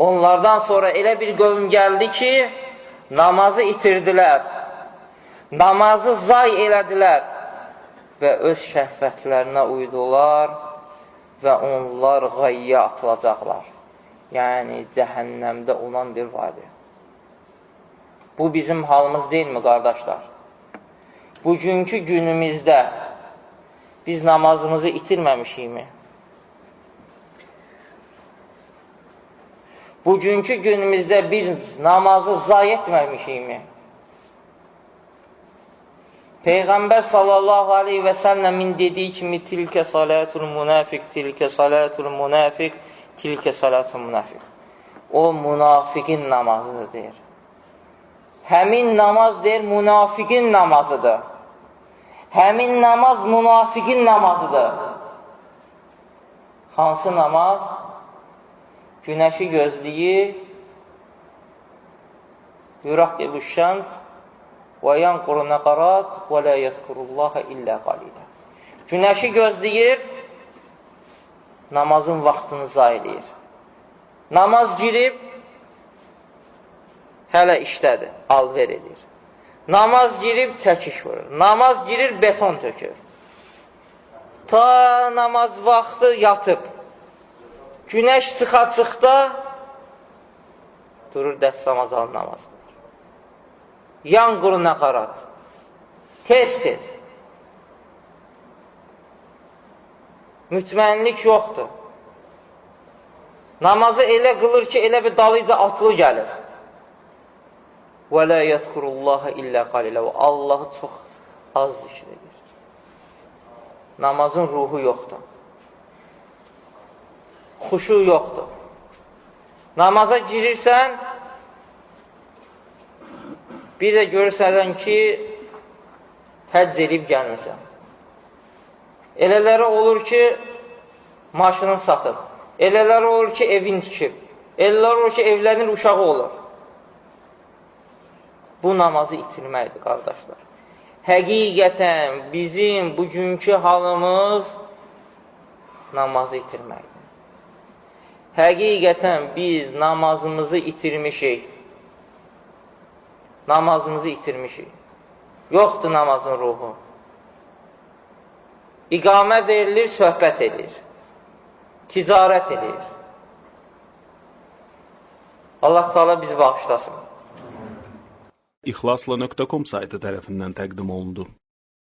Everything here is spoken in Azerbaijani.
Onlardan sonra elə bir qövm gəldi ki, namazı itirdilər, namazı zay elədilər və öz şəhvətlərinə uydular və onlar qayya atılacaqlar. Yəni, cəhənnəmdə olan bir vadi. Bu bizim halımız deyilmi, qardaşlar? Bugünkü günümüzdə biz namazımızı itirməmişikmi? Bugünkü günümüzdə biz namazı zay etməmişikmi? Peyğəmbər sallallahu aleyhi və səlləmin dediyi kimi tilkə salatul münafiq, tilkə salatul münafiq, tilkə salatul münafiq. O münafiqin namazıdır, deyir. Həmin namaz deyir, münafiqin namazıdır. Həmin namaz münafiqin namazıdır. Hansı namaz? Günəşi gözləyir, yuraqibu şəms və yanquru nəqarat və lə yəzkurullaha illə qalilə. Günəşi gözləyir, namazın vaxtını zay eləyir. Namaz girib, hələ işdədir, alver edir. Namaz girib, çəkiş vurur. Namaz girir, beton tökür. Ta namaz vaxtı yatıb. Günəş çıxa-çıxda durur dəstəmaz alır namaz qılır. Yan quru nəqarat. Tez-tez. Mütmənlik yoxdur. Namazı elə qılır ki, elə bir dalıca atlı gəlir. Və lə yəzkurullaha illə qalilə. Və Allahı çox az zikr edir. Namazın ruhu yoxdur. Xuşu yoxdur. Namaza girirsən, bir də görürsən ki, həcc eləyib gəlmirsən. Elələri olur ki, maşını satıb. Elələri olur ki, evin tikib. Elələri olur ki, evlənir, uşağı olur. Bu namazı itirməkdir, qardaşlar. Həqiqətən bizim bugünkü halımız namazı itirməkdir. Həqiqətən biz namazımızı itirmişik. Namazımızı itirmişik. Yoxdur namazın ruhu. İqamə verilir, söhbət edir. Ticarət edir. Allah Teala bizi bağışlasın. İhlasla.com saytı tərəfindən təqdim olundu.